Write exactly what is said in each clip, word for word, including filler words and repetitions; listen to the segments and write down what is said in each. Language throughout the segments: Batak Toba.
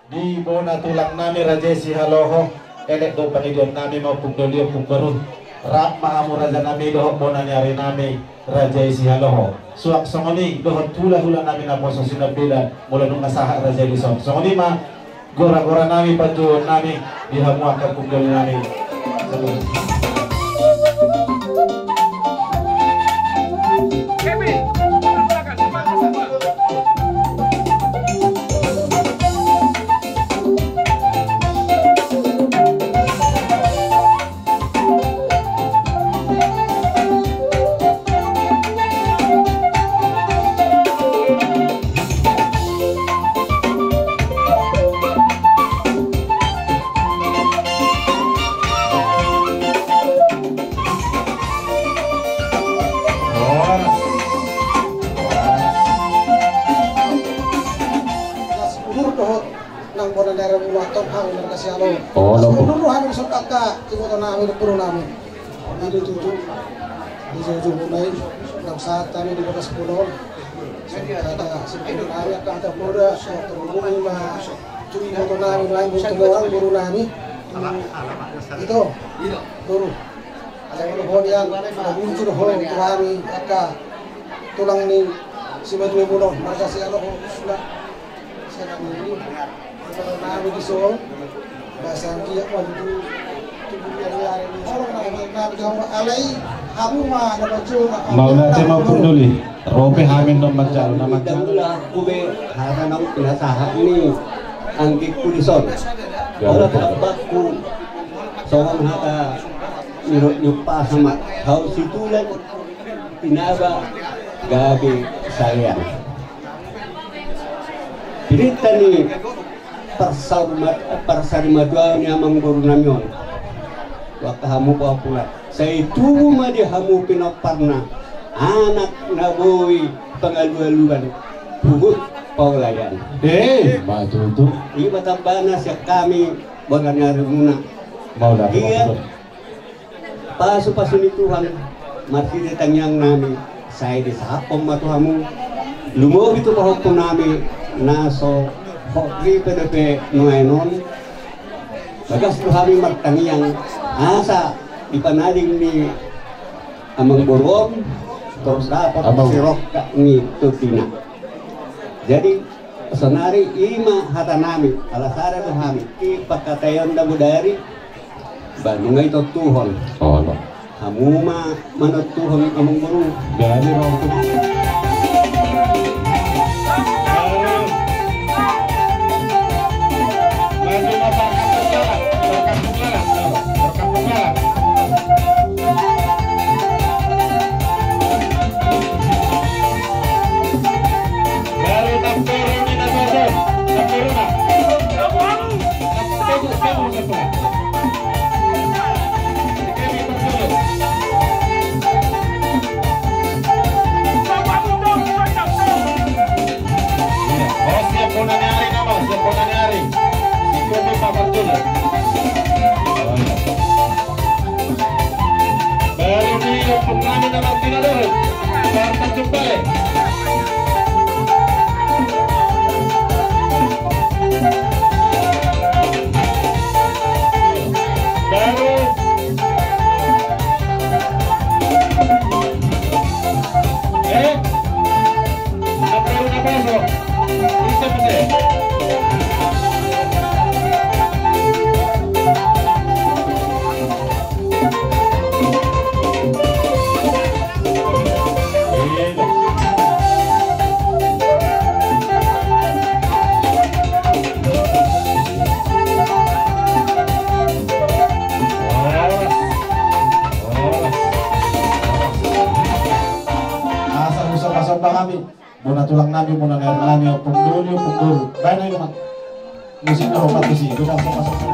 Di bona tulang nami raja i Sihaloho, elek do pangidoan nami ma ompung doli ompung boru. Rap ma hamu raja nami dohot bona ni ari nami raja i Sihaloho. Suang songon i dohot hulahula nami naposo Sinambelan, molo nunga sahat raja i dison. Songon i ma gora-gora nami, panjouon nami di hamu angka ompung doli nami. Horas. Horas. Las udur dohot nang bona ni ari muna, antong hami marga Sihaloho. Oh, las udur do hami dison angka iboto nami dohot boru nami. I do tutu. Di jolo-jolo nai, nang sahat hami di bagas pulo. Sada simpul nami angka hata muda, sudah terhubung ma tu iboto nami, ma iboto nami, boru nami. Ito, boru. Alai molo ho nian, molo muncul ho tu hami angka tulang ni simatua i muna, marga Sihaloho, sudah. Sada minggu. Mauliate ma ompung doli. Ro pe hami annon manjalo na manjalo. Hata naung pinasahat ni anggingku dison. Olo tambakku songon hata ni umpasa ma, hau situlan pinaba gabe salean. Pinta ni parsarima-, parsarimatua ni amangboru nami on. Waktu hamu pahompu na, sai tubu ma di hamu pinomparna anak na boi pangalualuan, huhut paulayan. Eh, ma tutu. I ma tambana sian hami bona ni ari muna. Mauliate ma ompung doli. Pasupasu ni Tuhan, marhite tangiang nami, sai disahaphon ma tu hamu, lumobi tu pahompu nami, na so hot ripe dope nuaeng on, bagas do hami martangiang, asa di panading ni amangboru on, torus dapot sirongkap ni tondina. Jadi, Saonari i ma hata nami, ala sada do hami, i pangkataion na bodari, ba nunga itontuhon. Olo. Hamu ma manontuhon amangboru. Jadi, ro tu. Baru ni ompung nami na martina dohot. Martanjung balai. Baru. Eh? Asa usah pasang hami. Bona tulang nami, bona ni ari nami, ompung doli, ompung boru. Baen ma i, Mas. Musik na opat tusi, dua pasang-pasang.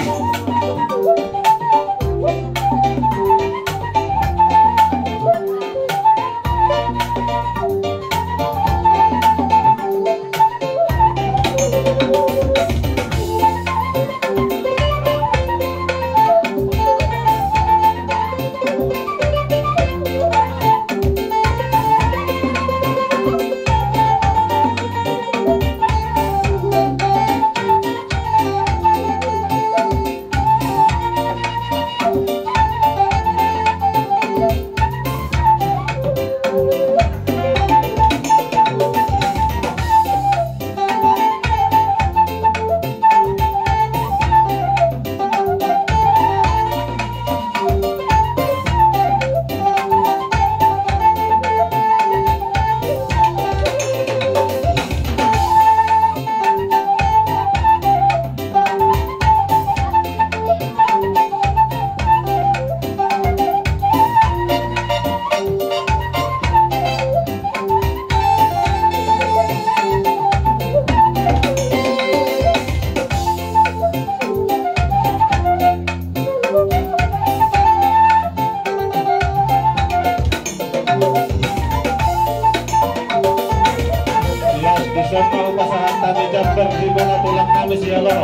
Halo.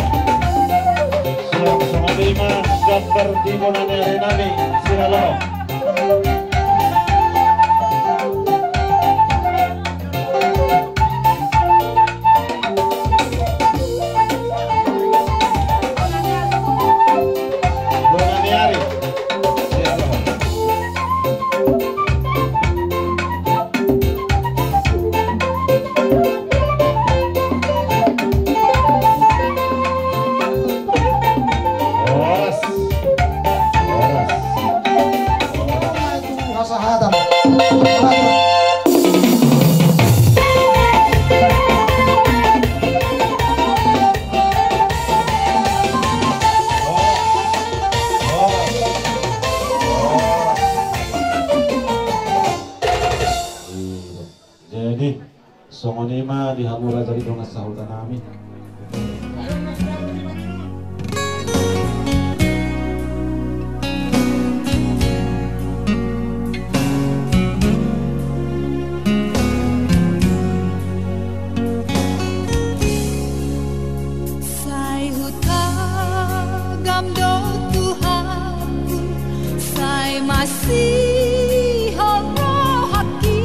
Siap, songon i ma gambar di bona ni ari nami, si halo. Bona ni ari. Horas. Horas. Horas. Horas. Jadi, songon i ma di hamu raja ni dongan sahuta nami. Sai hutagam do Tuhanku, sai masihol rohangki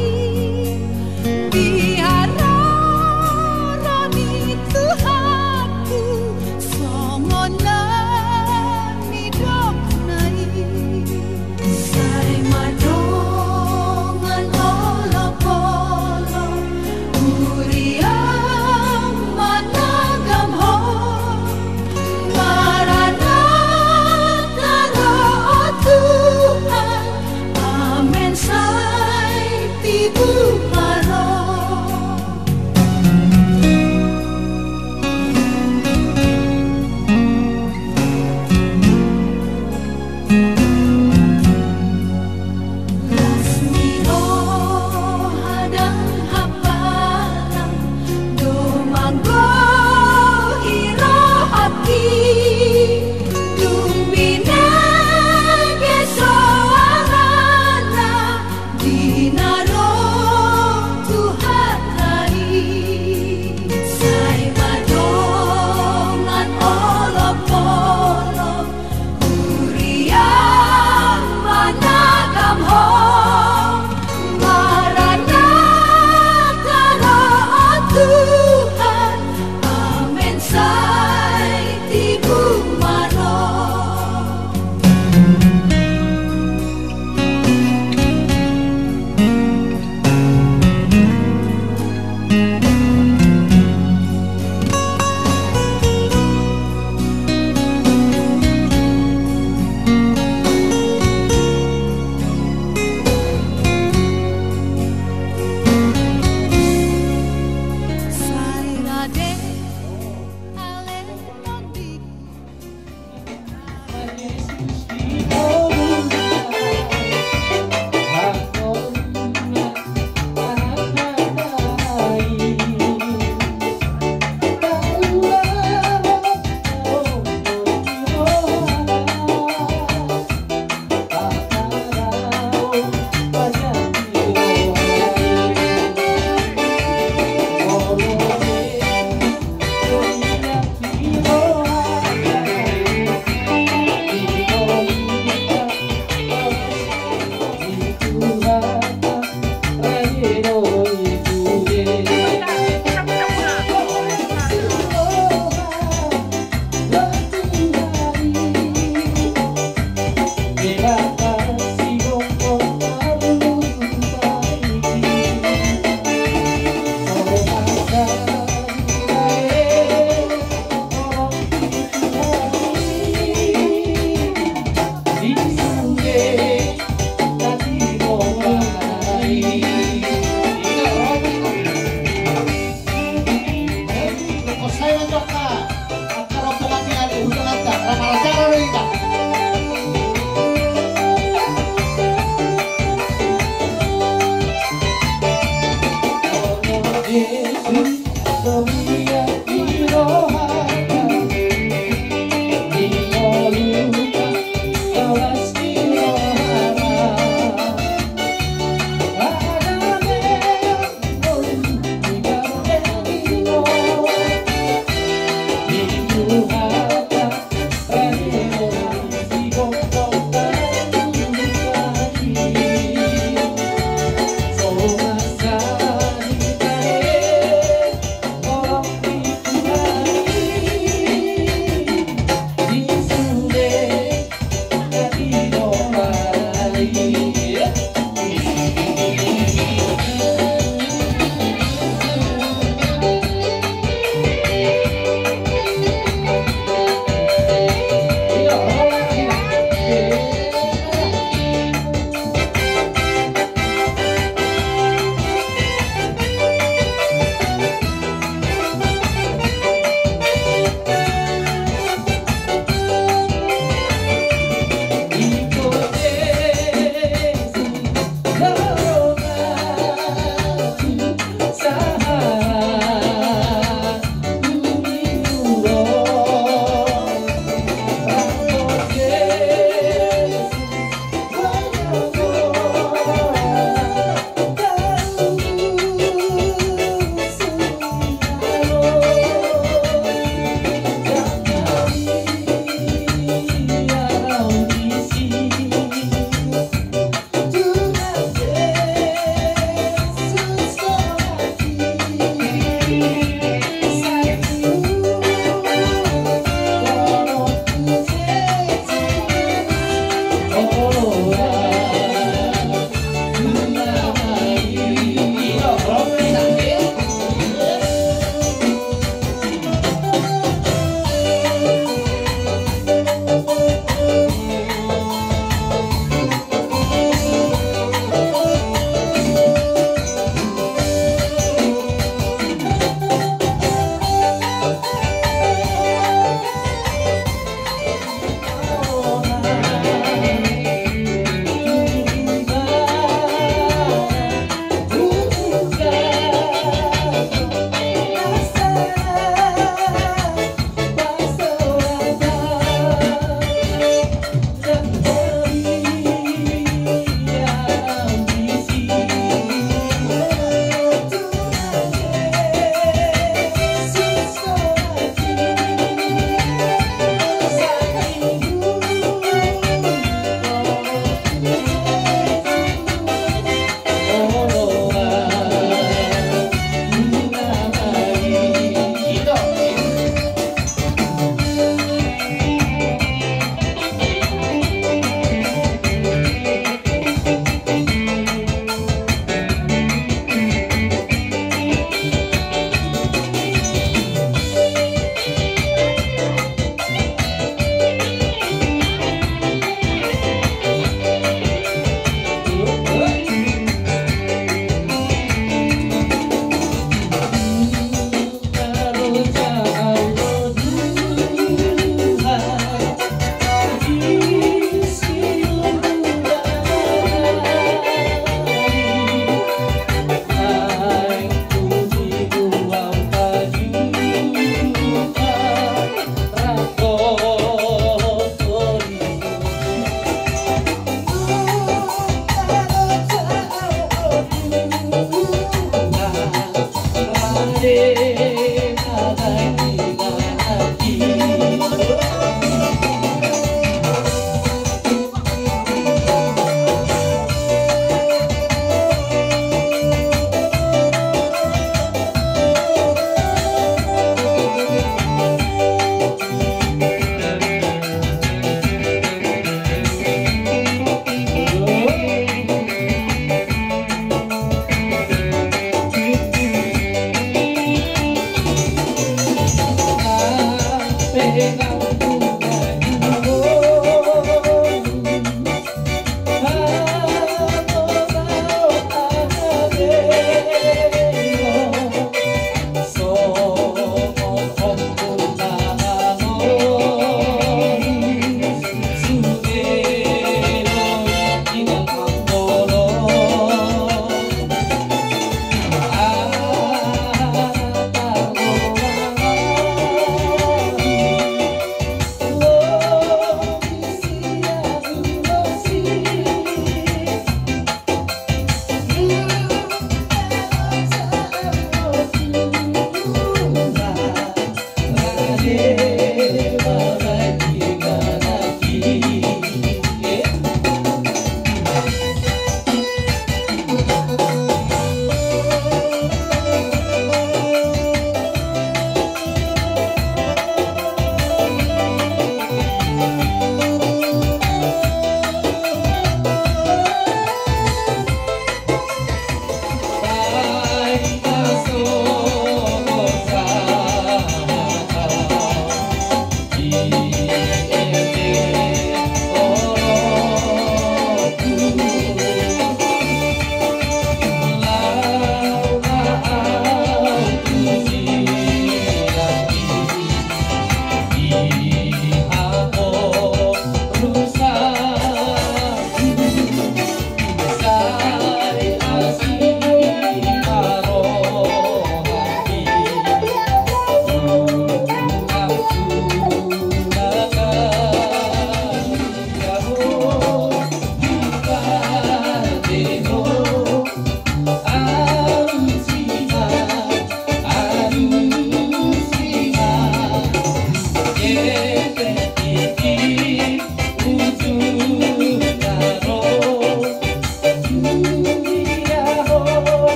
di haroro ni Tuhan.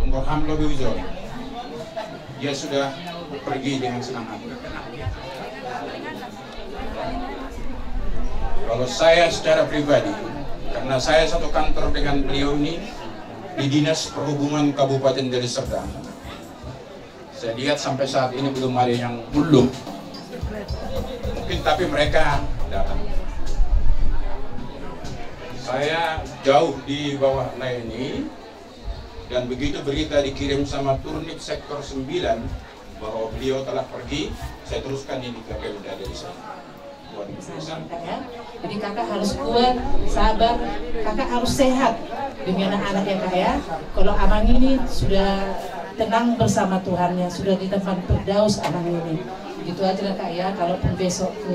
Tong Borham lobi ujon. Dia sudah pergi dengan senang hati. Kalau saya secara pribadi, karena saya satu kantor dengan beliau ini di Dinas Perhubungan Kabupaten Deli Serdang, saya lihat sampai saat ini belum ada yang mulung. Mungkin tapi mereka datang. Saya jauh di bawah lain ini, dan begitu berita dikirim sama Turnip Sektor sembilan bahwa beliau telah pergi, saya teruskan ini ke Pemda Deli Serdang. Jadi kakak harus kuat, sabar, kakak harus sehat demi anak-anak ya kak ya. Kalau abang ini sudah Tenang bersama Tuhan yang sudah di tempat Firdaus anang ini. Gitu aja lah, Kak, ya. Kalaupun besok ke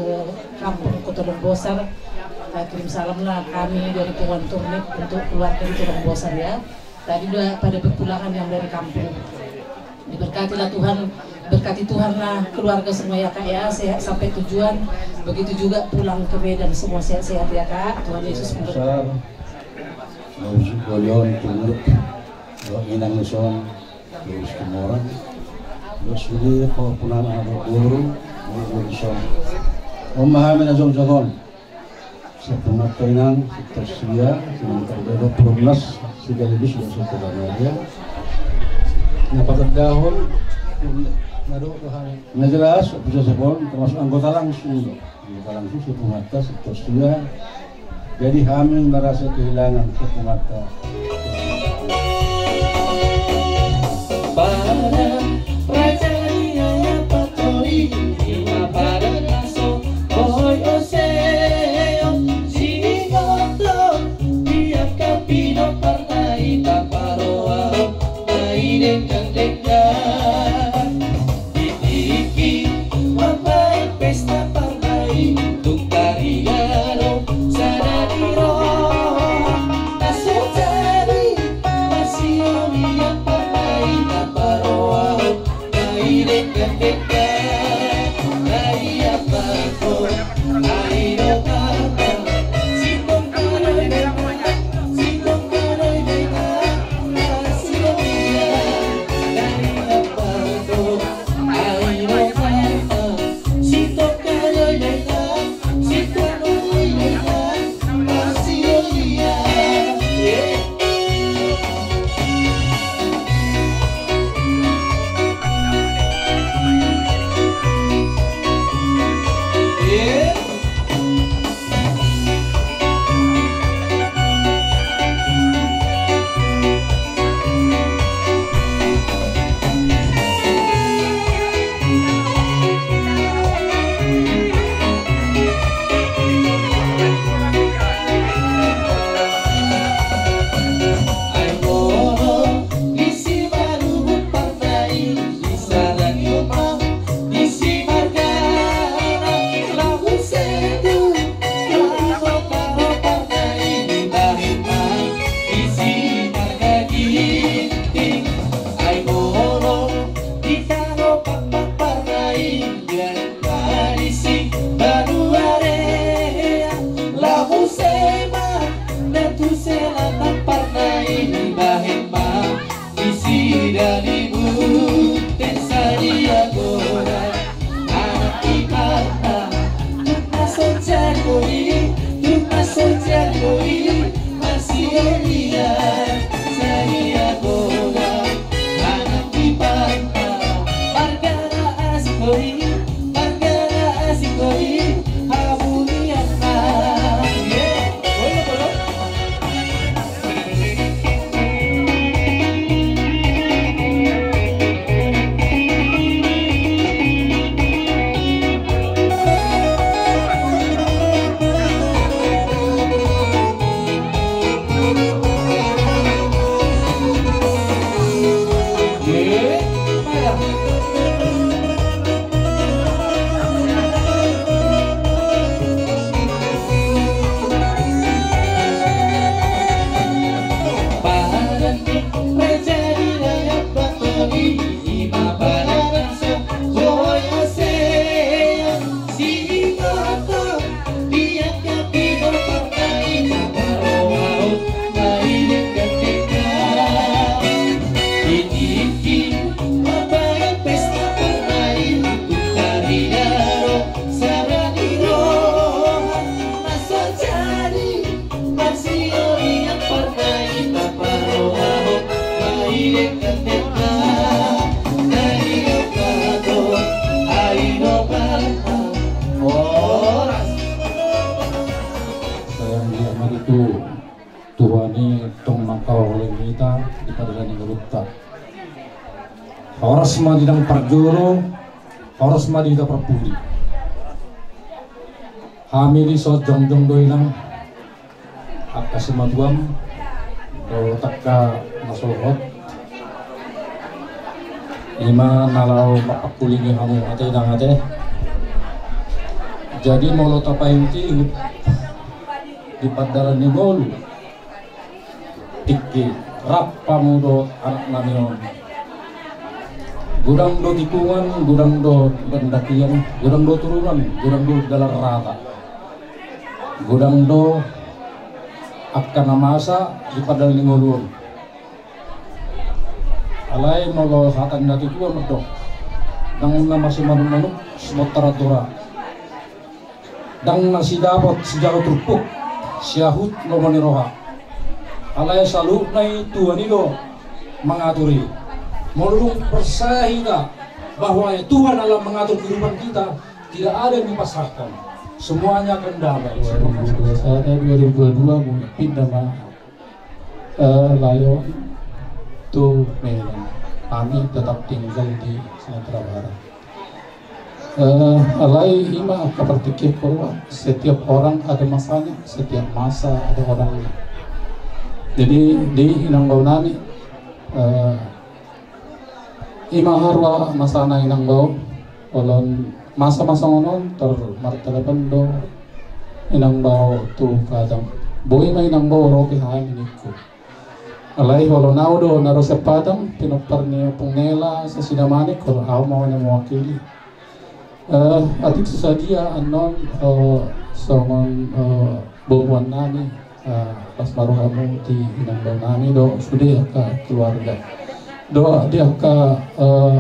kampung, ke Tondong Bosar, eh, kirim salam lah kami dari Punguan Turnip untuk keluarga di Tondong Bosar, ya. Tadi udah pada berpulangan yang dari kampung. Diberkatilah Tuhan, berkati Tuhan lah keluarga semua, ya, Kak, ya. Sehat sampai tujuan. Begitu juga pulang ke Medan, semua sehat-sehat, ya, Kak. Tuhan Yesus memberkati. Besar. Musik Bolion, Turnip. Dohot inang ni son, terus kemoran. Terus sude, pahompu nang anak boru, boru son. On ma hami na jongjong on. Siap punganta inang, siap tersia, siap terdodo, perumnas, sekaligus juga siap terdodo. Na patandahon, na do, na jelas, bisa sepon, termasuk anggota langsung. Anggota langsung siap punganta, siap tersia. Jadi hami merasa kehilangan siap punganta. Pada raja ni ayah patori, ima pada naso, oi, ose, o, sinoto, biar kapino partai taparoa, o, tai dengkang-dengkang. Di tingki mambaen pesta partai, tung tarida do sada ni roha. Na so jadi, marsiolian partai taparoa, tai dengkang-dengkang, tai apa ko. Disi dalibut ten sadia goda anak ipata. Tung na so jadi do i, tung na so jadi do i, marsiolian sadia goda anak ipata. Margara asik do i, margara asik do i, habulianna. Ye, olo, olo. Sayang dia manitu. Tuhan i tong mangkaholongi hita di pardalanan ni ngolunta. Horas ma di na parjolo, horas ma di hita parpudi. Hami dison jongjong do inang, angka simatuam dohot angka na so hot. Ima na laho mangkulingi hamu ate, inang ate. Jadi molo tapaihut-ihut di pandalan ni ngolu, tingki rap hamu dohot anak nami on. Godang do tikungan, godang do pendakian, godang do turunan, godang do dalan rata. Godang do angka na masa di pandalan ni ngolu on. Alai molo hata ni natuatua mandok, ndang na masimanuk-manuk sibontar antua, ndang na sidapot sijalo turpuk, siahut lomo ni roha. Alai saluhutna i Tuhan i do mangatur i. Molo dung percaya hita bahwa Tuhan Allah mengatur kehidupan kita, tidak ada yang dipaksakan. Semuanya akan damai. Dua ribu dua puluh satu, dua ribu dua puluh dua, mungkin nama eh, layo tu Medan. Kami tetap tinggal di Sumatera Barat. Eh, alai ima angka partingkian, bahwa setiap orang ada masanya, setiap masa ada orangnya. Jadi di inang bao nami, eh, ima haru masana inang bao, olo masa-masa on tor martelepon do inang bao tu Padang. Boi ma inang bao ro pe hami ningku. Alai olo nau do na ro sian Padang, pinompar ni Ompung Nela, sasida manik, olo au ma na mewakili. Eh, atik so sadia annon, eh, songon, eh, boboan nami, eh, las ma rohamu di inang bao nami dohot sude angka keluarga. Dohot di angka, eh,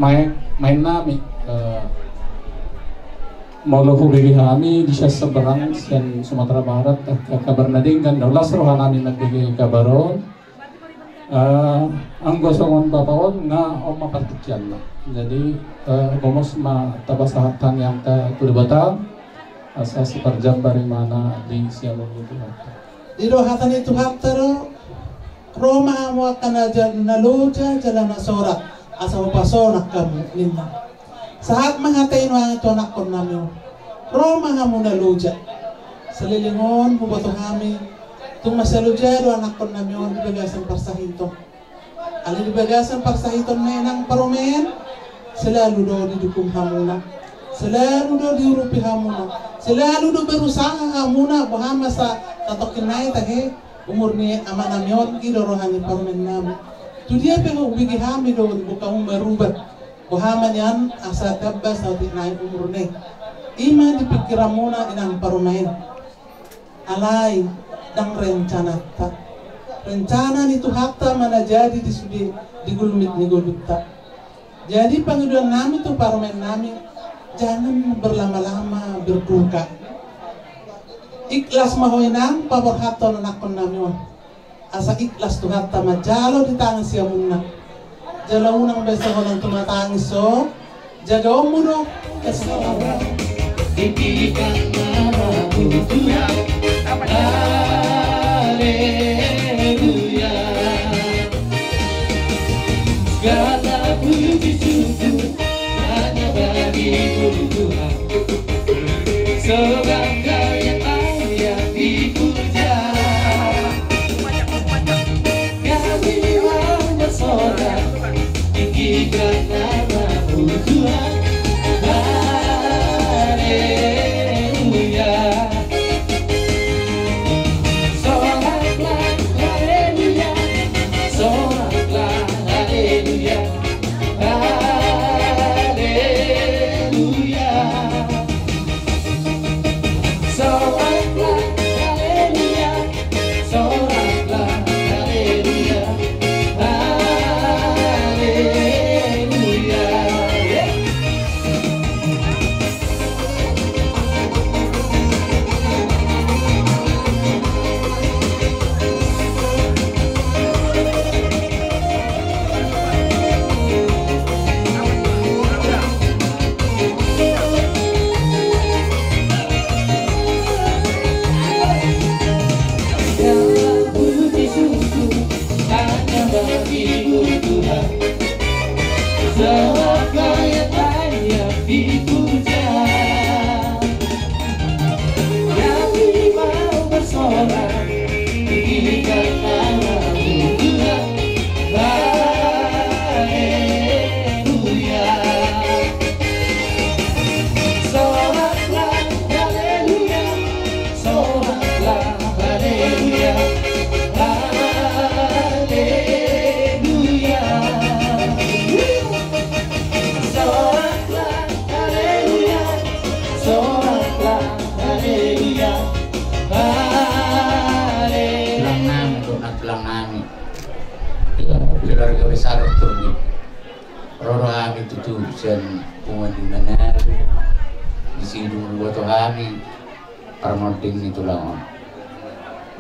maen, maen nami, eh, molo hubege hami di sian seberang, sian Sumatera Barat, angka kabar na denggan, do las roha nami mambege kabar on. Eh, anggo songon bapa on nga on ma partingkianna. Jadi, eh, gomos ma tapasahat tangiangta tu Debata, asa siparjambar imana di siamun ni Tuhanta. Didok hata ni Tuhanta do, ro ma hamu angka na ja-, na loja jala na sorat, asa hupasonang hamu ninna. Sahat ma hata i nuaeng tu anakkon nami on. Ro ma hamu na loja. Saleleng on huboto hami, tung mansai loja do anakkon nami on di bagasan parsahiton. Alai di bagasan parsahiton na inang parumaen, selalu do didukung hamuna. Selalu do diurupi hamuna. Selalu do berusaha hamuna, boha ma asa satongkin nai tahe umur ni ama nami on, i do roha ni parumaen nami. Tu dia pe hubege hami do boha hamu marubat. Boha ma nian asa tamba saotik nai umurna i. I ma di pingkiranmuna inang parumaen. Alai ndang rencananta. Rencana ni Tuhanta ma na jadi di sude di gulmit ni ngolunta. Jadi pangidoan nami tu parumaen nami, jangan berlama-lama berduka. Ikhlas ma ho inang paborhathon anakkon nami on. Asa ikhlas Tuhanta manjalo di tangan siamunna. Jala unang be so holan tumatangis ho. Jagaonmu do. Tinggikan namamu Tuhan. Haleluya. Segala puji syukur hanya bagi-Mu Tuhan. Sebab Kau yang layak dipuja. Kami mau bersorak, tinggikan nama-Mu Tuhan. Haleluya. Soraklah, haleluya. Soraklah, haleluya. Haleluya. Soraklah, haleluya. Soraklah, haleluya. Haleluya. Segala puji syukur hanya bagi-Mu Tuhan. Sebab Kau yang layak dipuja. Kami mau bersorak, tinggikan nama-Mu Tuhan. Haleluya. Ro do hami tutu sian punguan di Manalu, di sidung diboto hami parmonding ni tulang on.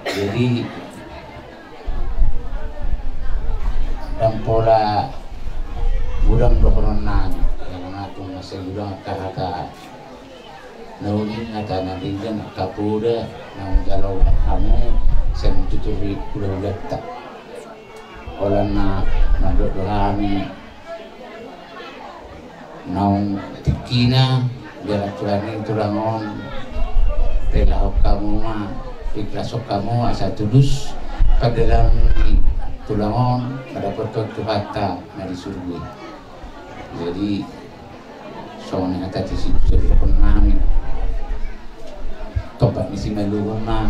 Jadi ndang pola godang dohonon nami, ndang na tung mansai godang angka hata na uli, hata na denggan, angka poda naung jalo hamu sian tutur ni hulahulanta. Holan na mandok do hami naung tingkina, jala tulang i tulang on, relahon hamu ma, ikhlashon hamu asa tulus pardalanan ni tulang on mandapothon Tuhanta na di surgo i. Jadi songon i hata ni situtur dohonon nami. Tompa ni Simalungun ma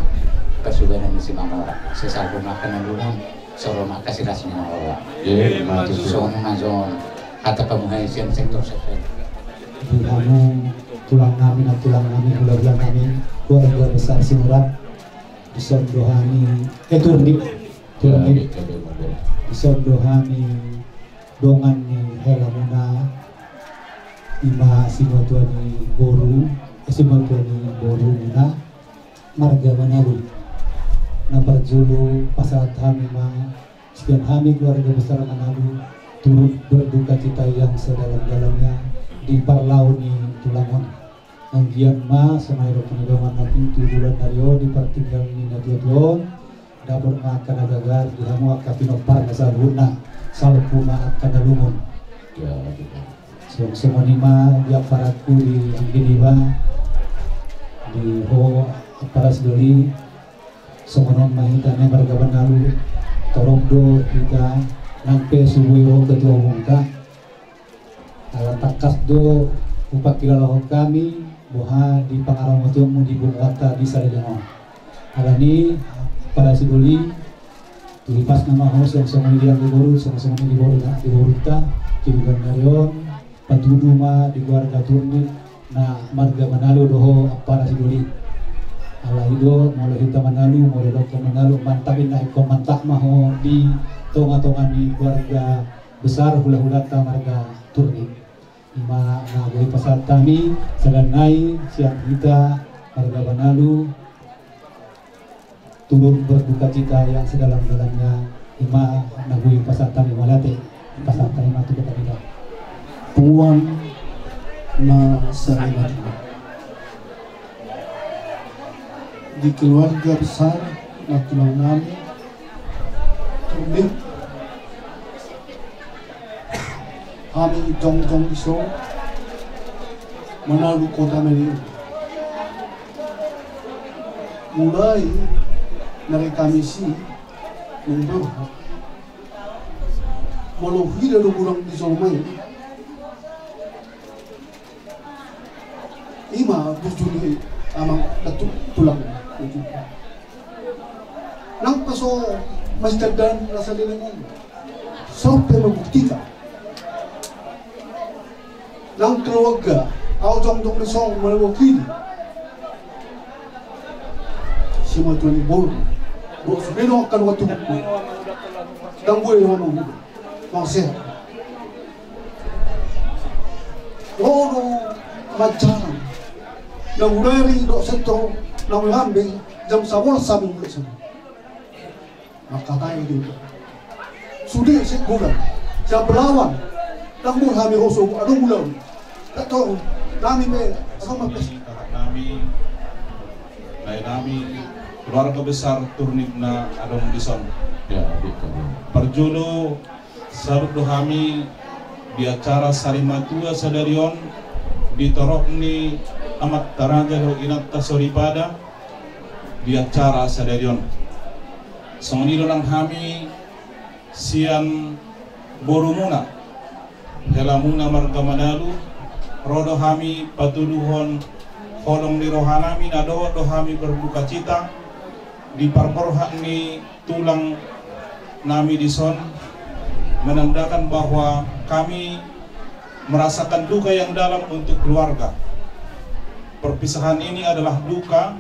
pasupanan ni Simamora. Sai salpu ma angka na lungun, sai ro ma angka silas ni na roa. Songon i ma songon hata pamuhai sian sektor sektor. Di hamu tulang nami, na tulang nami, hulahula nami, keluarga besar Sinurat, dison do hami, eh, Turnip. Turnip. Dison do hami dongan ni helamuna, i ma simatua ni boru, eh, simatua ni borumuna, marga Manalu. Na parjolo pasahat hami ma sian hami keluarga besar Manalu turut berduka cita yang sedalam-dalamnya di parlao ni tulang on. Anggiat ma songon i dohot ni dongan na tingki di bulan na ro di partingkian ni na tuatua on, dapot ma angka na gagar di hamu angka pinompar na saluhutna, salpu ma angka na lungun. Songon i ma di amparatku di anggi niba, di ho amparat Sidoli, songon on ma hita na marga Manalu, torop do hita nang pe so boi ro ketua umumta. Ala tangkas do hupangkilalahon hami boha di pangaramotionmu di punguanta di saleleng on. Alani, amparat Sidoli, tu hipasna ma ho songon i di anggi boru, songon i di boru na, di borunta, di bulan na ro on, patudu ma di keluarga Turnip na marga Manalu do ho amparat Sidoli. Alai do molo hita Manalu, molo didok Manalu, mantap inna, ingkon mantap ma ho di tongatonga ni keluarga besar hulahulanta marga Turnip. I ma na boi pasahat hami, sada nai sian hita marga Manalu, turut berduka cita yang sedalam-dalamnya, i ma na boi pasahat hami. Mauliate, pasahat hami ma tu hita. Punguan na sarimatua. Di keluarga besar na tulang nami, Turnip, hami jongjong dison, Manalu Kota Manalu. Mulai na ri Kamisi minggu, molo huida do godang di jolma i, i ma burju ni amang datu tulang. Nang pe so masih tanda na saleleng on, sampe membuktikan. Nang keluarga, au jongjong dison mewakili simatua ni boru. Bo sude do angka dongan tubuku. Ndang boi ro ma, ndang sehat. Ro do manjalang. Nang hureri do sentro, nang hurambei jam sabolas sampe jam sabolas. Mangkatai do. Sude sian godang, sian belawan. Ndang boi hami ro so adong ulaon. Ndang tong, nami pe, adong ma pesta. Kakak nami, lae nami, keluarga besar Turnip na adong dison. Ya, betul. Parjolo, salut do hami di acara sarimatua sadari on, di torop ni amanta raja dohot inanta soripada, di acara sadari on. Songon i do nang hami sian borumuna, helamuna marga Manalu, ro do hami patuduhon holong ni roha nami na dohot do hami berduka cita di parborhat ni tulang nami dison, menandakan bahwa kami merasakan duka yang dalam untuk keluarga. Perpisahan ini adalah duka,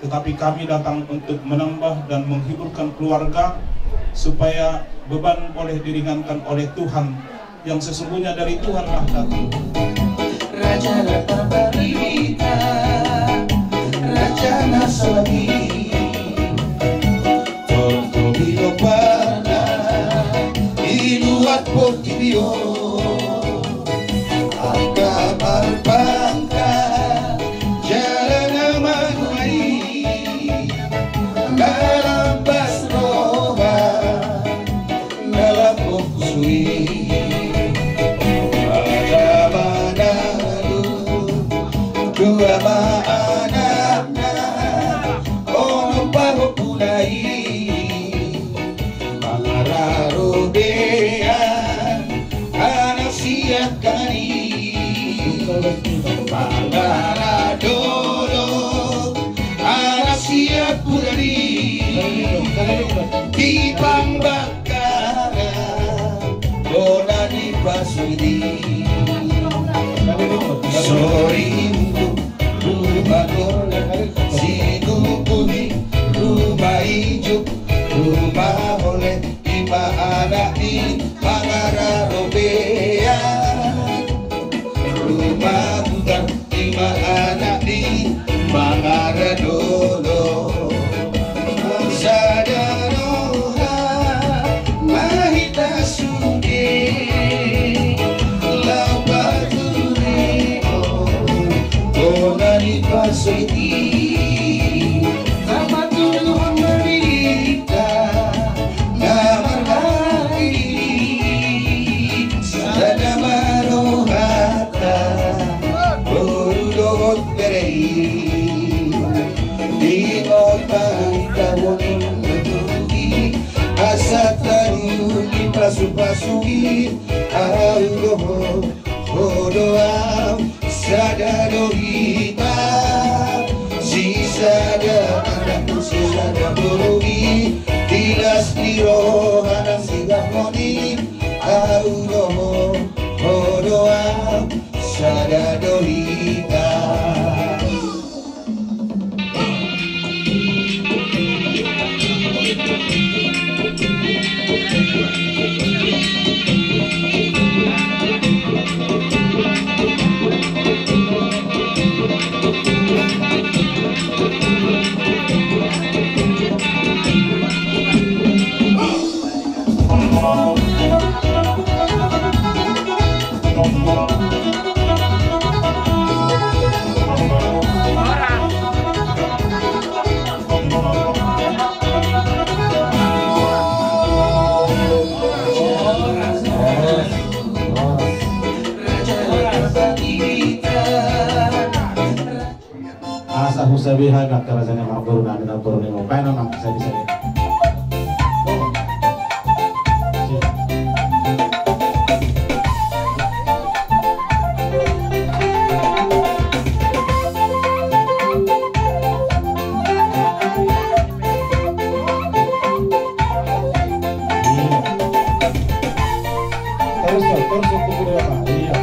tetapi kami datang untuk menambah dan menghiburkan keluarga supaya beban boleh diringankan oleh Tuhan Yang sesungguhnya dari Tuhanlah kami. Raja na tarbarita, raja na saleleng i, tongtong di lombana, di luat portibi on, angka marpangkat jala na manuhai, na lambas roha, na lambok sui. Pada mangalu dua ma anakna, onom pahompuna i, mangararo bean anak siangkangan i, mangaradolok anak siampudan i, di pangba- Karna bona ni pasudi. Sori mulu ruma gora, si guguni ruma ijuk, ruma hole, ima anak ni mangararo bean. Ruma butar, ima anak ni mangaradolok. Sada roha ma hita sude, laho parjolo bona ni pasudi. Tapatuduhon ma hita na marhati, sada ma rohanta, boru dohot bere i. Di ngolunta boni na tugi, asa tarugi pasupasu i, au do ho, ho do au, sada do hita, sisada anak sisada boru i, di las ni roha nang sigak moni, au do ho, ho do au, sada do hita. Asa husabeha angka raja ni amangboru nami, namboru ni amang, baen ma angka sabesabe. Torso, torso, kuku dewa, iya.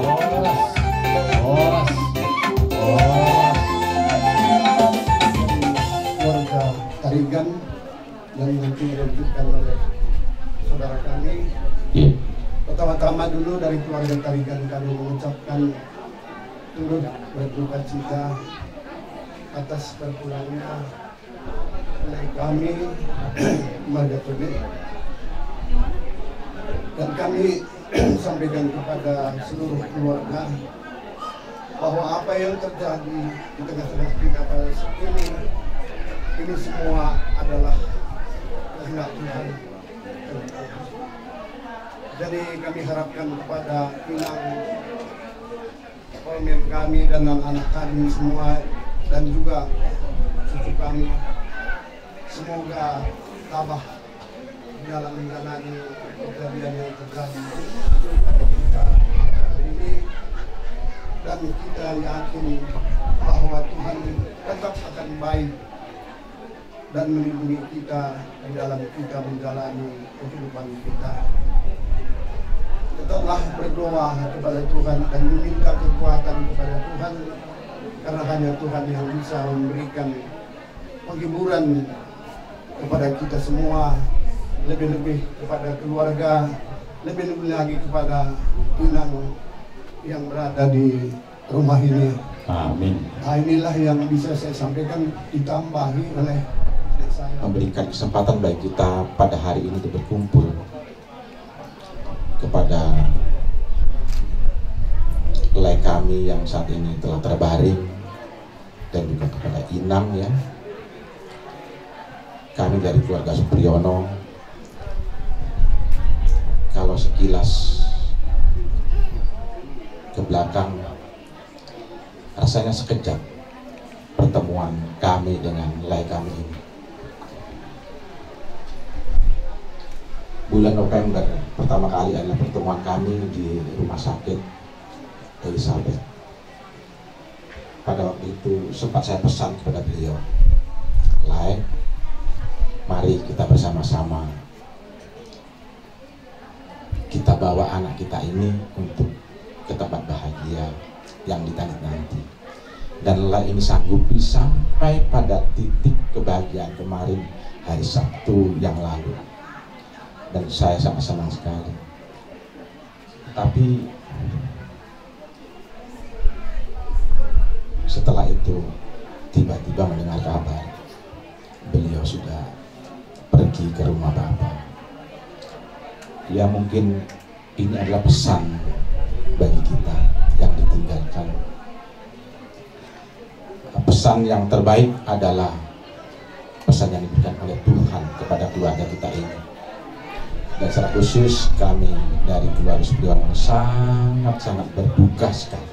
Horas. Horas. Horas. Keluarga Tarigan yang nanti dilanjutkan oleh saudara kami. Iya. Pertama-tama dulu dari keluarga Tarigan kami mengucapkan Turut berduka cita atas berpulangnya lae kami, marga Tobing. Dan kami sampaikan kepada seluruh keluarga bahwa apa yang terjadi di tengah-tengah kita pada saat ini, ini semua adalah kehendak Tuhan. Jadi kami harapkan kepada Inang, parumaen kami dan anak-anak kami semua, dan juga cucu kami, semoga tabah dalam menjalani kejadian yang terjadi pada kita hari ini, dan kita yakin bahwa Tuhan tetap akan baik dan melindungi kita di dalam kita menjalani kehidupan kita. Tetaplah berdoa kepada Tuhan dan meminta kekuatan kepada Tuhan, karena hanya Tuhan yang bisa memberikan penghiburan kepada kita semua, lebih-lebih kepada keluarga, lebih-lebih lagi kepada Inang yang berada di rumah ini. Amin. Nah, inilah yang bisa saya sampaikan, ditambahi oleh adik saya. Memberikan kesempatan bagi kita pada hari ini untuk berkumpul kepada lae kami yang saat ini telah terbaring, dan juga kepada Inang, ya. Kami dari keluarga Supriyono, kalau sekilas ke belakang, rasanya sekejap pertemuan kami dengan lae kami ini. Bulan November, pertama kali adalah pertemuan kami di rumah sakit Elizabeth. Pada waktu itu sempat saya pesan kepada beliau, "Lae, mari kita bersama-sama kita bawa anak kita ini untuk ke tempat bahagia yang ditanti-nanti." Dan lae ini sanggupi sampai pada titik kebahagiaan kemarin, hari Sabtu yang lalu. Dan saya sangat senang sekali. Tapi setelah itu, tiba-tiba mendengar kabar beliau sudah pergi ke rumah Bapa. Ya, mungkin ini adalah pesan bagi kita yang ditinggalkan. Pesan yang terbaik adalah pesan yang diberikan oleh Tuhan kepada keluarga kita ini. Dan secara khusus kami dari keluarga Supriyono sangat-sangat berduka sekali,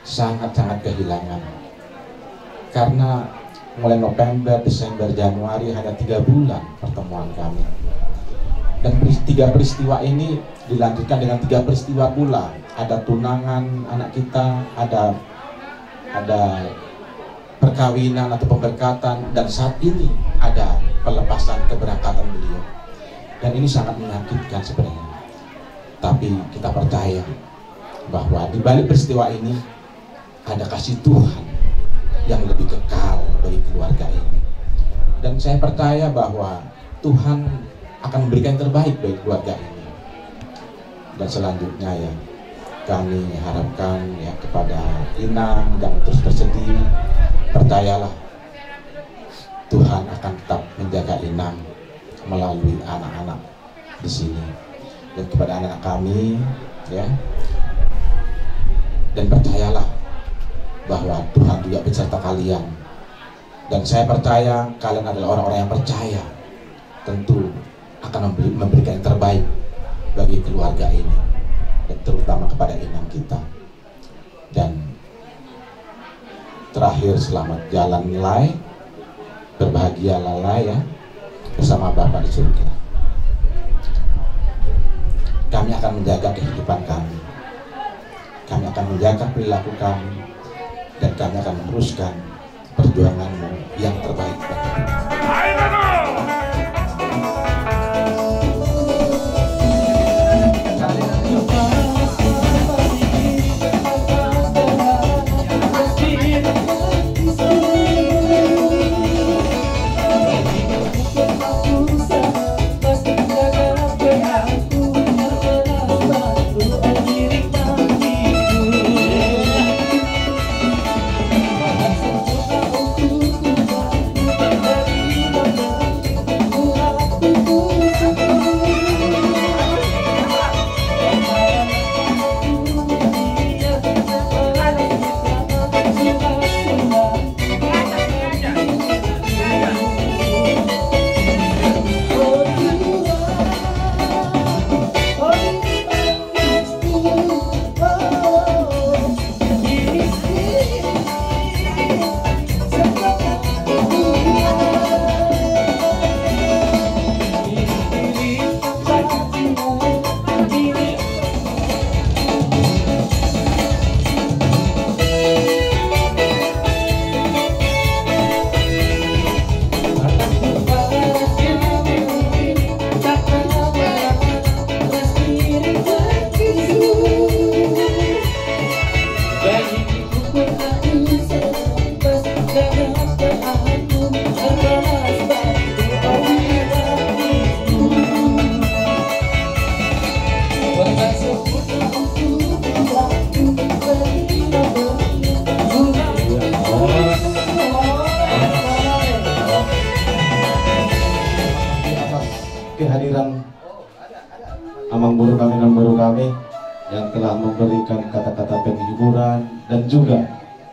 sangat-sangat kehilangan. Karena mulai November, Desember, Januari hanya tiga bulan pertemuan kami. Dan peris-, tiga peristiwa ini dilanjutkan dengan tiga peristiwa pula. Ada tunangan anak kita, ada ada perkawinan atau pemberkatan, dan saat ini ada pelepasan keberangkatan beliau. Dan ini sangat menyakitkan sebenarnya. Tapi kita percaya bahwa di balik peristiwa ini ada kasih Tuhan yang lebih kekal bagi keluarga ini. Dan saya percaya bahwa Tuhan akan memberikan yang terbaik bagi keluarga ini. Dan selanjutnya, ya, kami harapkan, ya, kepada Inang, jangan terus bersedih. Percayalah, Tuhan akan tetap menjaga Inang melalui anak-anak di sini. Dan kepada anak-anak kami, ya, dan percayalah bahwa Tuhan juga beserta kalian. Dan saya percaya kalian adalah orang-orang yang percaya, tentu akan memberi-, memberikan yang terbaik bagi keluarga ini, dan terutama kepada Inang kita. Dan terakhir, selamat jalan, Lae. Berbahagialah, Lae, ya, bersama Bapa di surga. Kami akan menjaga kehidupan kami. Kami akan menjaga perilaku kami. Dan kami akan meneruskan perjuanganmu yang terbaik, Bapak.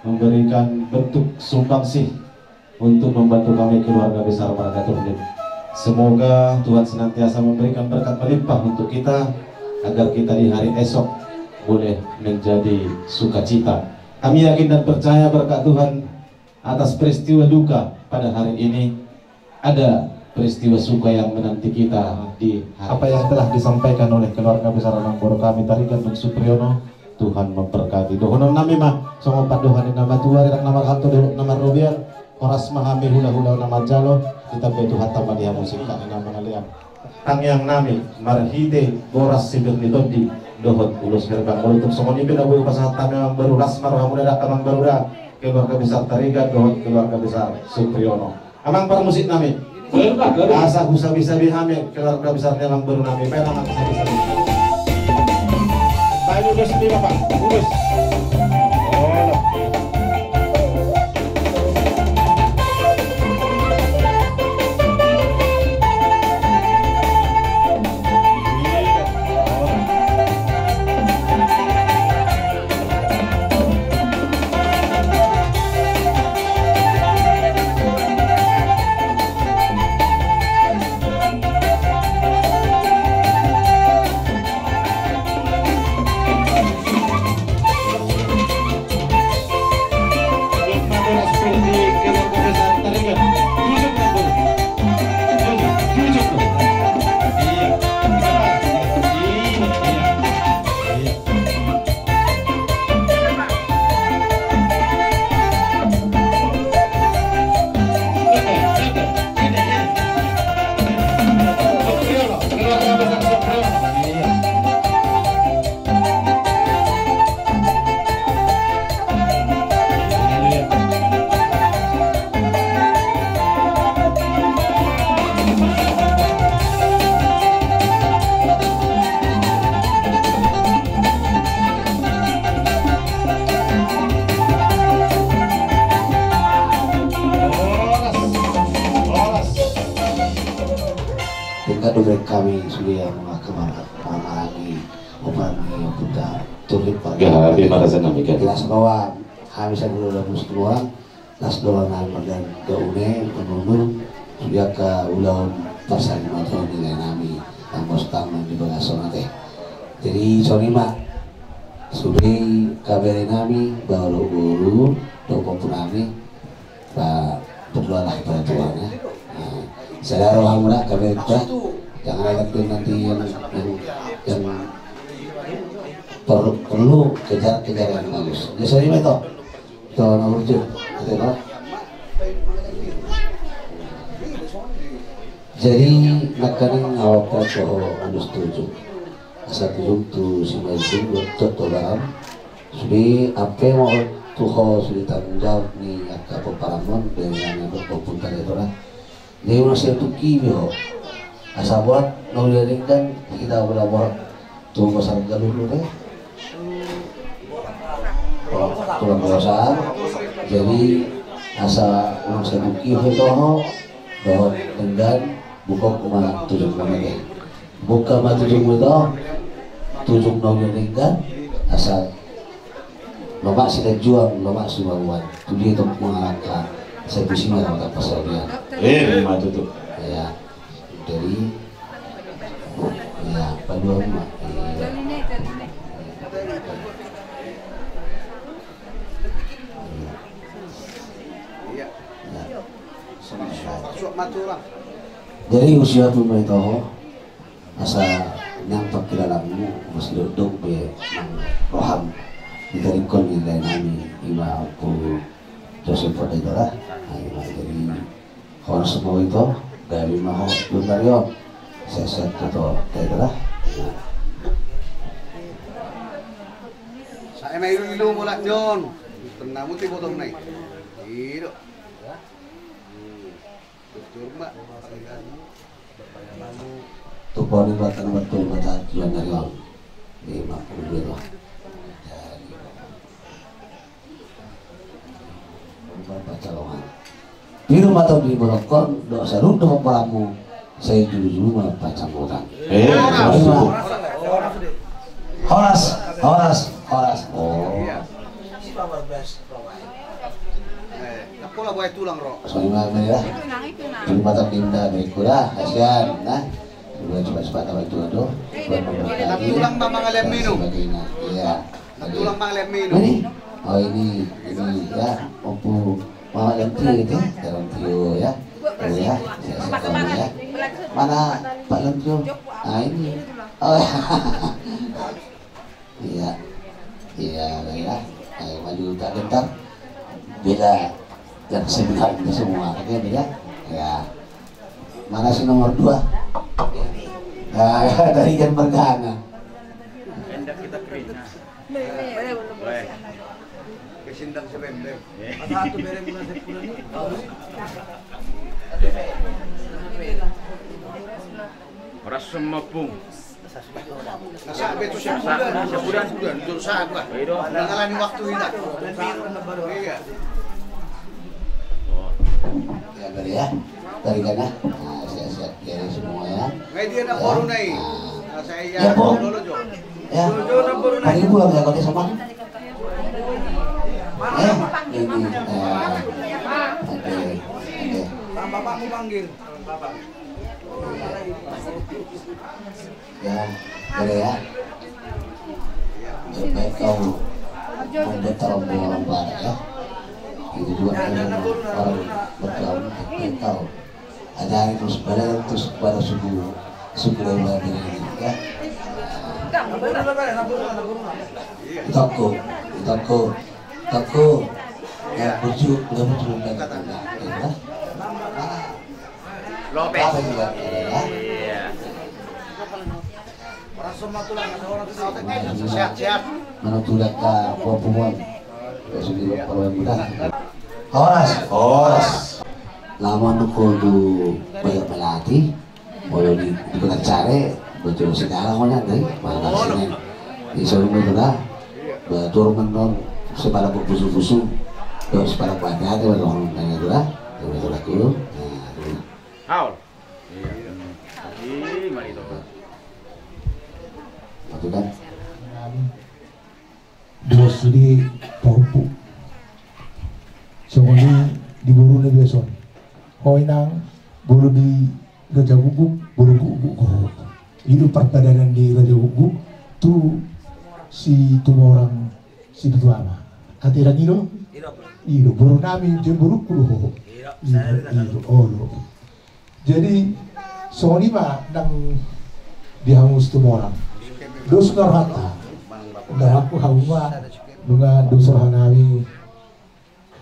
memberikan bentuk sumbangsih untuk membantu kami keluarga besar Marga Turdip. Semoga Tuhan senantiasa memberikan berkat melimpah untuk kita, agar kita di hari esok boleh menjadi sukacita. Kami yakin dan percaya berkat Tuhan atas peristiwa duka pada hari ini, ada peristiwa suka yang menanti kita di hari. Apa yang telah disampaikan oleh keluarga besar Amangboru kami Tarigan dan Supriyono, Tuhan memberkati. Dohonon nami ma songon pandohan ni na matua, rina na marhalto, dolok na marrobean, horas ma hami hulahula na manjalo, ditambai Tuhanta ma di hamu singkat ni na mangalean. Tangiang nami marhite boras sipir ni tondi dohot ulos herbang. Molo tung songon i pe na boi hupasahat hami Amangboru, las ma rohamuna da Amangboru da, keluarga besar Tarigan dohot keluarga besar Supriyono. Amang parmusik nami. Asa husabisabi hami keluarga besar ni Amangboru nami. Baen amang sabisabi. Baen ulos ni bapak. Ulos. Oh. Tingkat duduk kami sudah mengaku malam. Mama lagi opan ni puta turip. Gabe marasa nami gabe. Jelas bahwa kami sadua dalam musik orang. Las dohot nami marga Gaune, Manurung, sude angka ulaon parsarimaton ni lae nami, Ambos Tang, nang di bagasan ate. Jadi songon i ma, sude kabere nami, boru, boru, dohot ompu nami, ba, berdoalah pada Tuhan, ya. Nah, sadar rohamu da, kabere da, jangan ada pun nanti yang, yang, yang perlu, perlu kejar, kejar yang bagus. Ya, songon i ma ito. Ito na urjun, ito na. Jadi nangkaning ahu pe dohot ulos tujung. Asa tujung tu si Maizun, dohot tu Baram. Sude ampe ma tu ho sude tanggung jawab ni angka pomparanmon, dengan yang berkumpul tadi itu lah. Jadi unang sai tungki be ho. Asa buat na uli denggan hita bola bola tu pasar galulu be. Tulang bosan. Jadi asa unang sai tungki be ho. Dohot denggan buka ma tujung muna be. Buka ma tujung muna, tujung na uli denggan asa lomak siganjuang, lomak sibabuan. Tu dia tu mangalangka, sai pusi ma rau tapa sabian. Eh, ma tutu. Ya. Jadi, ya, padua ma. Iya. Iya. Ya. Jadi usia tu mai toho. Asa nang pangkilalaanmu, molo sidokdok be nang roham, ditarikon ni lae nami, ima Ompu Josep Pondai Tora. Nah, ima jadi horas ma ito, gabe ma ho tu ari on. Sehat-sehat ito, Pondai Tora. Nah. Sae ma ilu-ilu mulak ni on. Pennamu ti botong nai. Ido. Hmm. Tumpah ni batan batu bata tuan dari on. Lima puluh dua. Baca longan. Piru mata di bolokon, dosa rundu kepalamu, saya julu-julu malah pacang utang. Eh, horas, horas, horas. Oh. Eh, na pola buat tulang ro. Songon i ma, ya. Terima kasih, Dinda, berikutnya. Kasihan, nah. Coba, coba, coba, coba, coba, coba. Tulang ma mangalean minum. Iya. Tulang ma mangalean minum. Ini, oh, ini, ini, ya, Ompu Mama Lentio itu, Lentio, ya. Oh, ya, ya, ya. Mana Pak Lentio? Ah, ini. Oh, ya. Iya. Iya, iya. Ayo maju, tak gentar. Beda yang sebenarnya semua, oke, beda. Ya. Mana si nomor dua? Nah, dari Jan Mergana. Endak kita kerina. Boleh. Kesindang sebendel. Iya. Satu bere mula sepuluh. Horas ma, Pung. Sabulan, sabulan, sabulan. Mengalami waktu ini. Iya. Ya, dari ya. Dari sana. Nah, siap-siap ya semua ya. Ngai dia nak baru nai. Nah, saya ya, Pung. Ya. Hari pulang ya, pakai sama. Eh, ini. Oke. Oke. Bapakmu panggil. Ya, boleh ya. Baik kau membuat terang orang barat ya. Itu juga orang bergaul, baik kau. Ada itu sebenarnya itu kepada suku, suku dari mana ini ya. Itokku, itokku, itokku. Ya, bujuk, udah bujuk, udah kata. Ya. Lopez. Apa juga? Iya. Sehat-sehat. Mana tuh dah, Kak, buat pemon. Ya, sudah, kalau yang muda. Horas, horas. Lama nunggu tu banyak melatih. Molo di, di pengacara, betul segala maunya, deh. Mana sini? Di sana itu dah. Betul menon, sepala busu-busu. Tuh, sepala kuat aja, betul menon itu dah. Betul aku. Nah, itu. Haul. Iya. Ih, mari to. Betul kan? Dos di pahompu. Songon i di boruna biasa on. Ho inang, boru di Raja Guguk, boru Guguk ho. I do parpadanan ni Raja Guguk tu Situmorang Sipitu Ama. Ate dang i do? I do. I do, boru nami, jadi boruku do ho. I do, i do, olo. Jadi, songon i ma nang di hamu Situmorang. Dos na rohanta. Nda rohangku hamu ma, nunga dos roha nami.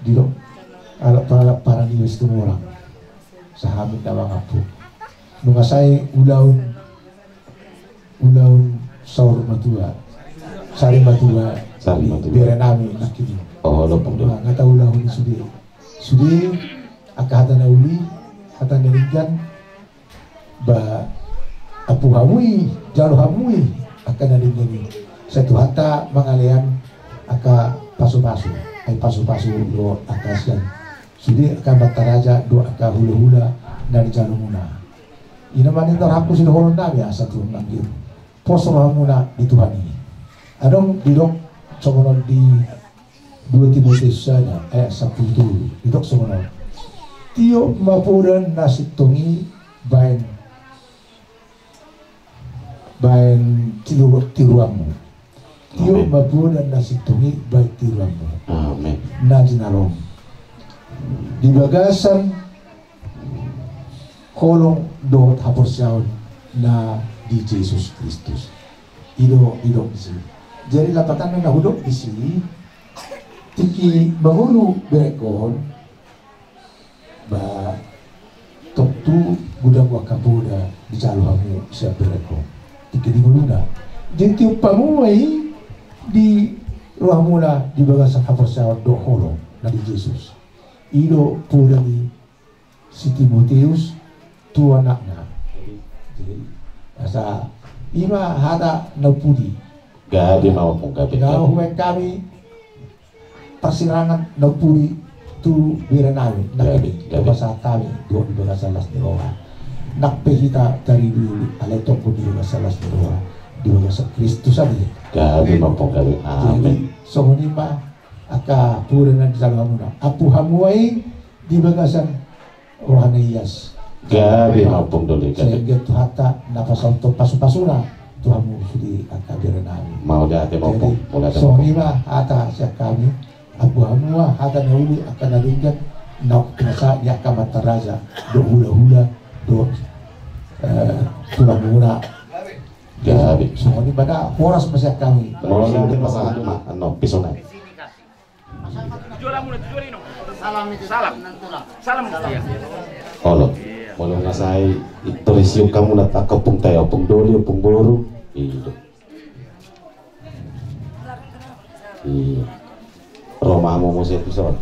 Didok, alap-alap parani Situmorang. Sahamu na mangampu. Nunga sae ulaon, ulaon saur matua. Sari matua. Sari matua. Bere nami nangkin i. Oh, lopung do. Nunga taulahon i sude. Sude, angka hata na uli, hata na denggan, ba, ampu hamu i, jalo hamu i, angka na denggan i. Sai Tuhanta mangalean angka pasu-pasu, ai pasu-pasu do angka sian sude angka amanta raja do angka hula-hula na nijalomuna. I ma na nidok hamu sidohonon nami asa tu nangkin. Pos rohamuna di Tuhan i. Adong didok songon on di dua Timotius sada ayat sampulu tolu, didok songon on. Tiop ma poda na sintong i baen, baen tiru-, tiruanmu. Tiop ma poda na sintong i baen tiruanmu. Amin. Na jinalom. Di bagasan holong dohot haporseaon na di Jesus Kristus. I do, i do disi. Jadi lapatanna na hudok disi, tingki mangolu berengkon, ba, tontu godang angka poda dijalo hamu sian berengkon. Tingki di ngoluna. Jadi tiop hamu ma i di rohamuna di bagasan haporseaon dohot holong na di Jesus. I do poda ni si Timotius tu anakna. Jadi, asa i ma hata na umpudi. Gabe ma, Ompung, gabe. Na hubaen hami parsirangan na umpudi tu bere nami, na gabe, gabe. Pasahat hami dohot di bagasan las ni roha. Nang pe hita tarida i, alai tongtong di bagasan las ni roha, di bagasan Kristus ate. Gabe ma, Ompung, gabe. Amin. Jadi, songon i ma Angka pure na di jalo hamuna, ampu hamu ai di bagasan roha na ias. Gabe ma Ompung Doli, gabe. Sehingga Tuhanta na pasaut pasu-pasuna tu hamu sude angka bere nami. Mauliate ma Ompung. Jadi, mauliate ma Ompung. Songon i ma hata sian hami, ampu hamu ma hata na uli angka na denggan, na pinasahat ni angka amanta raja dohot hula-hula dohot, eh, tulang muna. Gabe. Songon i ma da, horas ma sian hami. Mauliate ma, pasahat ma annon pisona i. Salam. Salam. Olo. Molo nga sai i, torus siuk hamu na, angka ompung, tai ompung doli, ompung boru. I do. I do. Ro ma hamu muse tu son.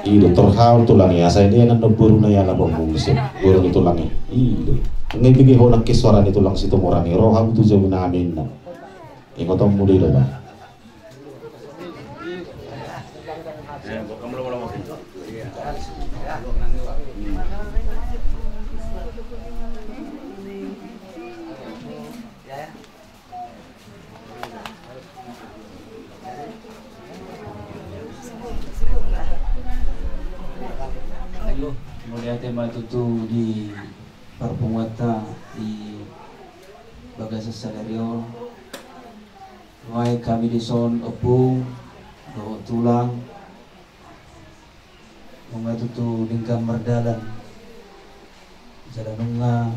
I do, torhaon tulang i, asa i dia nang boru na i ala bang muse, boru ni tulang i. I do. Nga i bege ho nangkin suara ni tulang Situmorang i, ro hamu tu jabu nami inna. Ingotonmu do i do, bang. Mauliate ma tutu di parpunguanta di bagasan sadari on. Nuaeng hami dison ompung dohot tulang, nunga tutu denggan mardalan. Jala nunga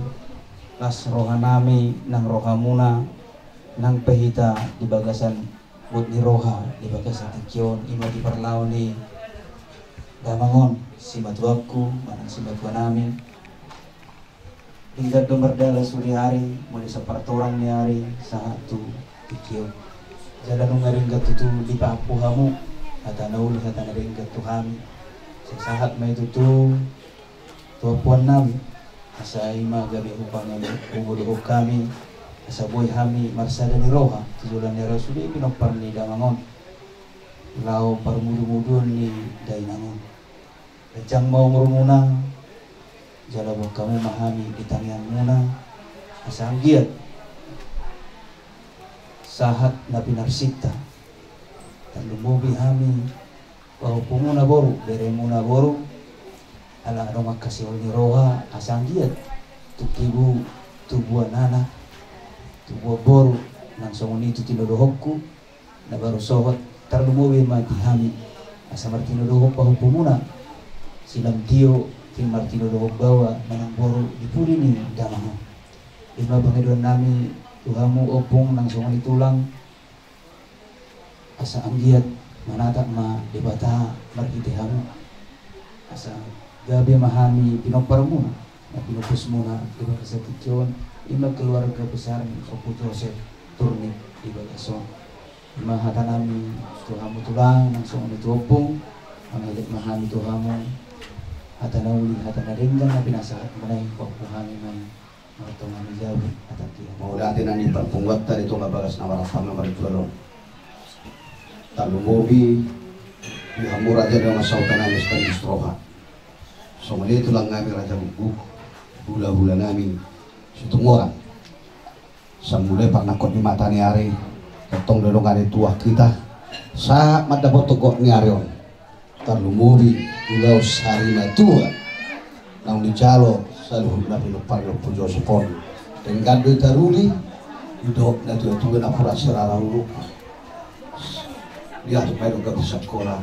las rohanami nang rohamuna, nang pe hita di bagasan buat ni roha di bagasan tingki on, i ma di parlao ni damang on, simatuangku manang simatuanami. Denggan do mardalan sude ari, mulai sapartorang ni ari sahat tu tingki on. Jala nunga denggan tutu dipampu hamu hata na uli, hata na denggan tu hami. Sai sahat ma i tutu tu ampuannami, asa i ma gabe hupangan, hudokhon hami, asa boi hami marsada ni roha tu joloan ni ari on sude pinompar ni damang on, laho parmudu-muduon ni dainang on. Ganjang ma umurmuna, jala boan hamu ma hami di tangiangmuna, asa anggiat sahat na pinarsinta. Tarlumobi hami pahompumuna boru, beremuna boru, ala adong angka sihol ni roha, asa anggiat tu tibu, tubuan anak, tubuan boru, nang songon i tu tinodohonku na baru sohot, tarlumobi ma di hami, asa martinodohon pahompumuna, silam tio, tim martinodohon baoa manang boru di pudi ni damang on. I ma pangidoannami tu hamu ompung nang songon i tulang, asa anggiat manatap ma Debata marhite hamu, asa gabe ma hami pinomparmuna, na pinompusmuna di bagasan tingki on, i ma keluarga besar ni Ompu Josep Turnip di bagasan on. I ma hatanami tu hamu tulang, nang songon i tu ompung, mangelean ma hami tu hamu hata na uli, hata na denggan na pinasahatmuna i, pahompumuna i. Martonga ni jabu, hata dia. Mauliate nang di parpunguanta di tonga bagas na marhaha na marjual on. Tarlumobi di hamu raja dongan sahutanami Situmorang. Songon i tulangnami Raja Guguk, hula-hulanami Situmorang. Sai mulai parnangkok ni mata ni ari, tongtong do dongani tuak hita, sahat mandapothon gok ni ari on. Tarlumobi ulaon sari matua naung dijalo saluhut na pinompar ni Ompu Josep on. Denggan do i taruli, didok na tua-tua na pura sirara ulu. Diatur ma i do gabe sikola.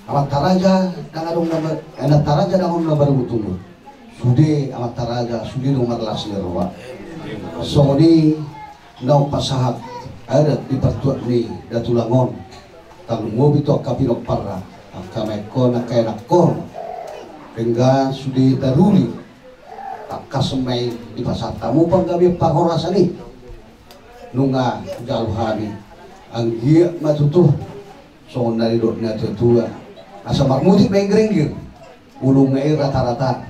Amanta raja ndang adong na ba-, eh, inanta raja ndang adong na marungut-ungut. Sude amanta raja, sude do marlas ni roha. Songon i naung pasahat adat di partuat ni da tulang on. Tarlumobi tu angka pinomparna, angka maengkon, angka ianakkon. Denggan sude taruli. Tangkas ma i dipasahat hamu panggabean parhorasan i. Nunga jalo hami. Anggiat ma tutu songon na nidok ni natua-tua. Asa marmutik ma inggiringgir. Olo, nunga i rata-rata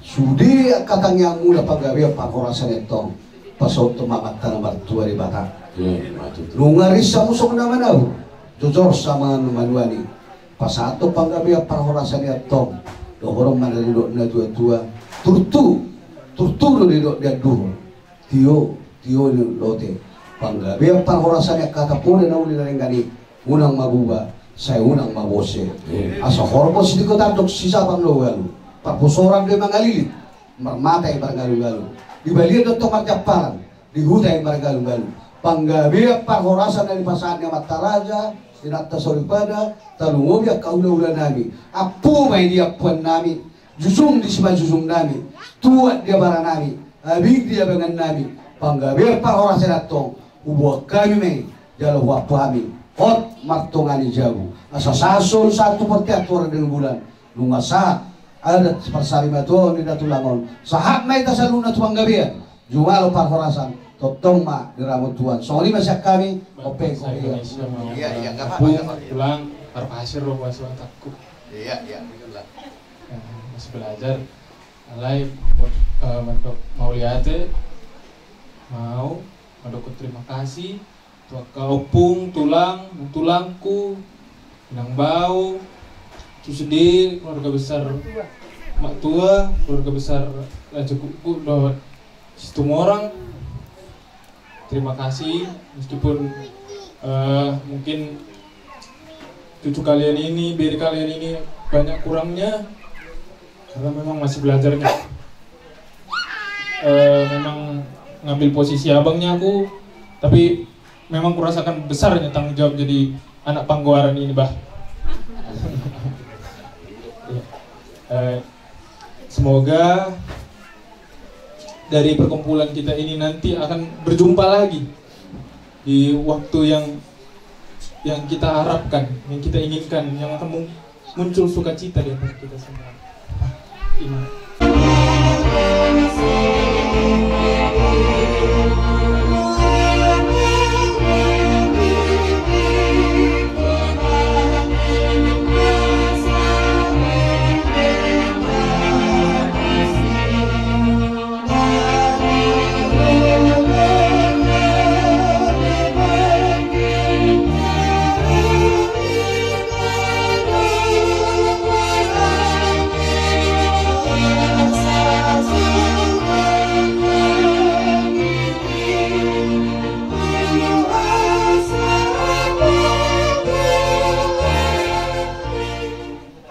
sude angka tangiangmuna panggabean parhorasan i antong, pasauthon ma Amanta na martua Debata. Iya, ima tutu. Nunga rinsa musok na manabu, jojor sama na manuani. Pasahathon panggabean parhorasan i antong. Dohonon ma na nidok ni natua-tua. Turtu, turtu do nidok ni anduhur. Tio, tio ni lote. Panggabean parhorasan i angka tampubolon na uli na denggan i, unang mabuba, sai unang mabose. Asa horbo sitingko tandok sisapang do ualu. Parbosoran do i mangalilit, marmata i margalugalu. Di balian do tong marjampalan, di huta i margalugalu. Panggabean parhorasan na dipasahat ni amanta raja, inanta soripada, tarlumobi angka hulahula nami. Ampu ma i di ampuan nami, jusung di simanjujung nami, tuat di abara nami, abing di abangan nami. Panggabean parhorasan i antong, huboan hami ma i, jala huampu hami. Hot martonga ni jabu. Asa sahat solu sahat tu portian tu ari ni bulan. Nunga sahat adat parsarimatuaon ni datulang on, sahat ma hita saluhutna tu panggabean. Jumalo parhorasan, tongtong ma diramoti Tuhan. Songon i ma sian hami. Ope. Iya, iya, nggak apa-apa, nggak apa-apa. Tulang, parpasir do huaso atakku. Iya, iya, betul lah. Eh, masih belajar. Alai, eh, mandok mauliate, mau, mandok terima kasih, tu angka ompung, tulang, tulangku, inang bao, tu sude keluarga besar mak tua, keluarga besar Raja Kuku dohot Situmorang. Terima kasih, meskipun, eh, mungkin cucu kalian ini, bere kalian ini banyak kurangnya, karena memang masih belajarnya. Eh, memang ngambil posisi abangnya aku, tapi memang kurasakan besarnya tanggung jawab jadi anak panggoaran ini, Bah. Iya. Eh, semoga dari perkumpulan kita ini nanti akan berjumpa lagi di waktu yang, yang kita harapkan, yang kita inginkan, yang akan mung-, muncul sukacita di antara kita semua. Ima.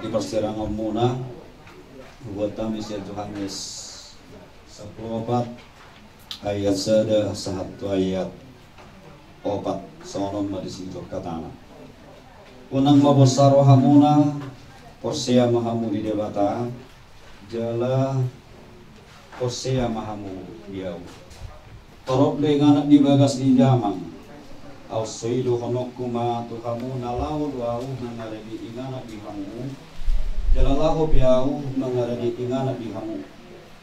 Di parsirangonmuna, hubuat hami sian Johannes sampulu opat, ayat sada sahat tu ayat opat, songon on ma disi jokatana. Unang mabonsar rohamuna, porsea ma hamu di Debata, jala porsea ma hamu di ahu. Torop do inganan di bagas ni jamang. Ahu so i dohononku ma tu hamu na laho do ahu mangarade inganan di hamu, jala laho pe ahu mangarade inganan di hamu.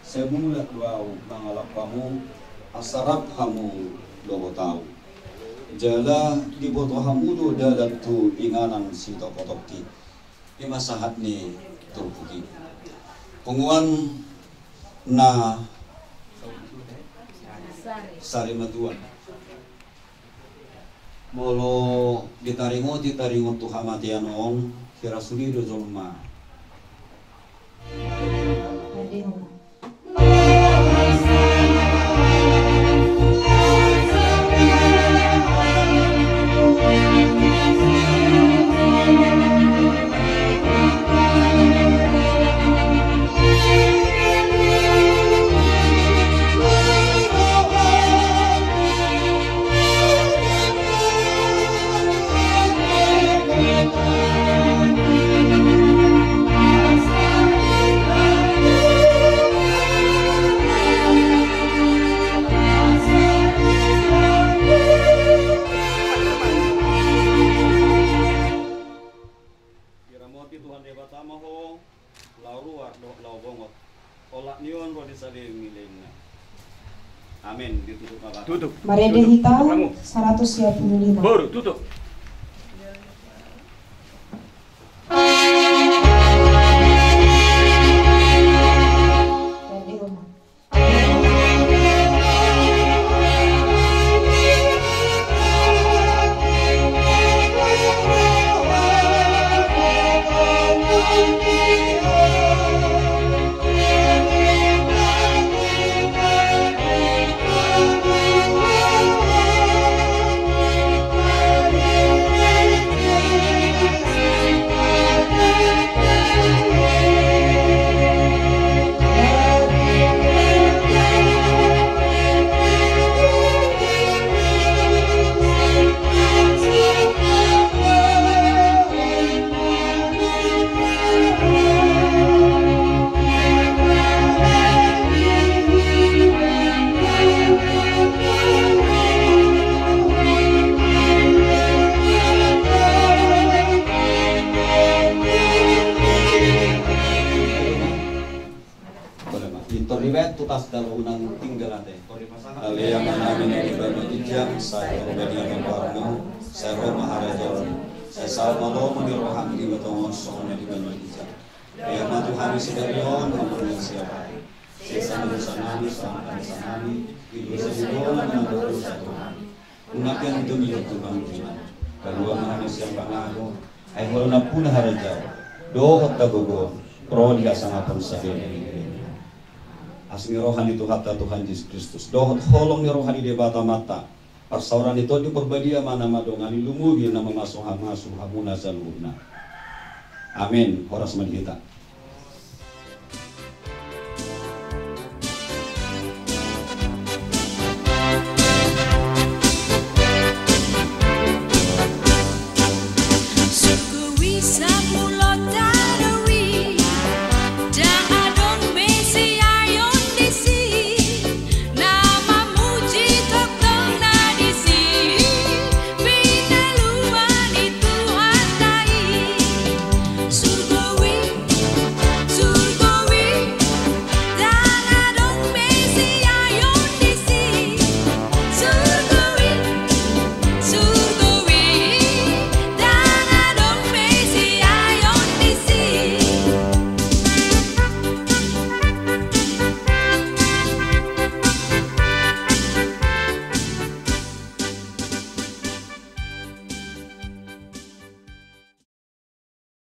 Sai mulak do ahu mangalap hamu, asa rap hamu dohot ahu. Jala diboto hamu do dalan tu inganan sitopotopki. Ima sahat ni turpuk i. Punguan na sarimatua. Molo ditaringoti taringot tu hamatean on, hira sude do jolma. Diramoti Tuhan Debata ma ho, laho ruar dohot laho bongot. Olat ni on ro di salelenglelengna. Amen. Ditutup ma. Tutup. Marende hita. Tutup. Saratus sia pulu lima. Boru, tutup. Marende hita. Tutas dalo unang tinggal ate. Ale Amanami na di banua ginjang, sai ma rohaM, sai ro ma harajaonMu, sai saut ma lomo ni rohaM di tonga on songon na di banua ginjang. Ia ma tu hami sadari on, hamuna siapari. Sesa ma dosanami, songon na sesa nami, di dosa ni dongan na mardosa tu hami. Unang tinggal tu hami, Tuhan. Palua ma hami sian pangago, ai holan nampuna harajaon, dohot hagogoon, ro di hasangapon sadari on. Asi ni roha ni Tuhanta Tuhan Jesus Kristus, dohot holong ni roha ni Debata Amanta, parsaoran ni Tondi Parbadia ma na mandongani, lumobi na mamasu-masu hamuna saluhutna. Amen. Horas ma di hita.